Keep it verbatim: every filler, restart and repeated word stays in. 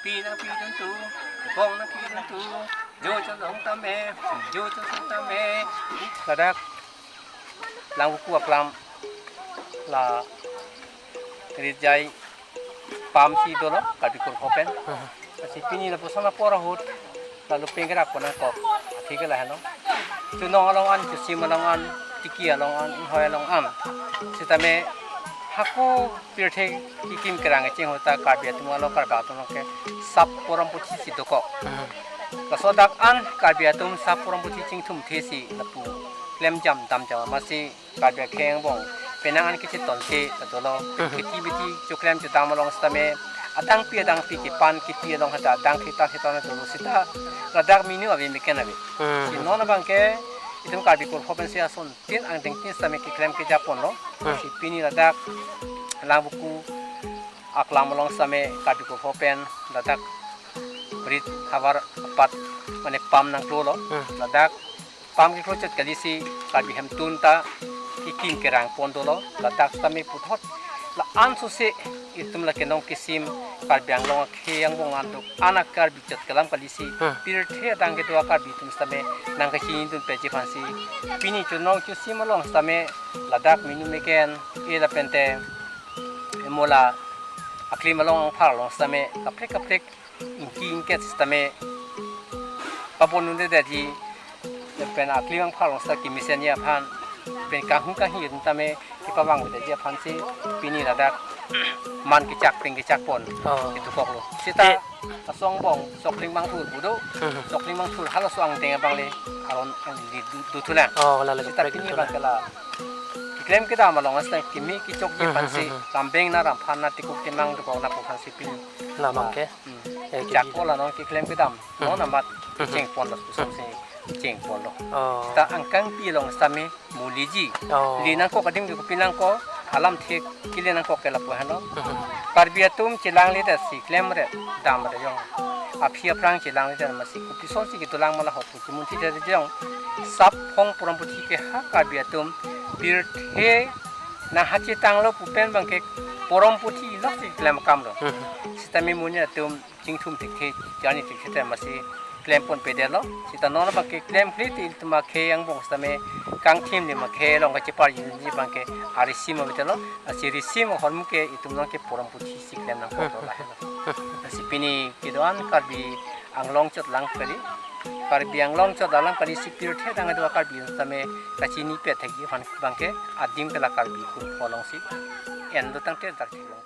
Pi nangpidun tu, bong nangpidun tu, jo cholong tame, jo cholong tame. Ladak Langvoku aklam la rijai pam si dolo, Karbi Kurpho pen. Aha. Lasi pini lapuson apor ahut, lalu penggerak pon nangkok, atheke lahenlo. Chunong along an, chusim along an, tiki along an, inghoi along an. Sitame hako pirthe kekim kerang kecheng ahut ta Karbi atum along, Karbi atum along ke sap poromputhi si dokok. Aha. Laso dak an Karbi atum sap poromputhi chingthumthe si lapu klemjam damjam amatsi Karbi akhei angbong penang an kechetonse ta dolo. Mhm. Kheti beti choklem chodam along sitame adangpi adangpi kepan kepi along hata adang theta theta na dolo sita ladak minu ave meken ave. Mhm. Si non abang ke itum Karbi Kurpho pensi asontin angdengtin sitame keklem keja ponlo. Mhm. Si pini ladak Langvoku aklam along sitame Karbi Kurpho pen ladak rit havar apat mane pam nangklolo. Mhm. Ladak pam keklo chot kali si Karbi hemtun ta kekim kerang pon dolo, ladak sitame puthot la-an sose itum la kenong kesim Karbi Anglong akhei angbong an duk an a-Karbi chot kelam kali si, hmm, pirthe adang kedo a-Karbi atum sitame nangkachinidun peji aphansi pini chunong chusim along sitame ladak minu meken e lapente emola aklim along angphar along sitame kaprek kaprek ingki ingket sitame pabon un'edetji, pen aklim angphar along sita kemesen ji aphan, pen kanghung kanghir sitame kepavangvedetji aphansi pini ladak man kechak peng kechak pon, oh, ketukoklo. Sita, eh, asong bong Sokling Mangthur pu do, hmm, Sokling Mangthur halaso angdeng abang le aron angdi du, duthulang. Oh, lale sita kaprek pini duthulang. Abang ke la keklem kedam along sita kimi kechokji, hmm, aphansi, hmm, hmm, hmm, rambeng na ramphan na tikuk timang dokok na pu aphansi pini. La abang ke. Hmm. Eh, chak ke ko la non keklem kedam. Hmm. Non amat, hmm, cheng ponlo, hmm, pusong si cheng ponlo. Oh. Ta angkangpi along sitame muliji. Oh. Li nangkok adim ke kopi nangkok, alamthe kele nangkok ke lapu henlo. Hmm. Karbi atum chelangledet si klemret damret jong, aphi aphrang chelangledet amatsi kopisonsi kedolang ma la hot pu chimunthi det jong, sap phong poromputhi ke ha Karbi atum pirthe nangkachetanglo pu pen abang ke poromputhi lok si klem akam lo. Hmm. Sitame monit atum chingthum thekthe, charni thekthe amatsi klem ponpedetlo. Sita non abang ke klemkle te itum akhei angbong sitame kangthim lim akhei along kachepar unji abang ke arisim avedetlo. Lasi risim ahormu ke itum non ke poromputhi si klem nangkoklo lahenlo. Lasi pini kedo-an Karbi Anglong chot lang kali, Karbi Anglong chot lang kali si pirthe adang kedo a-Karbi sitame kachinipet thekji aphan abang ke adim ke la Karbi Kurpho along si en dotangte dak theklong.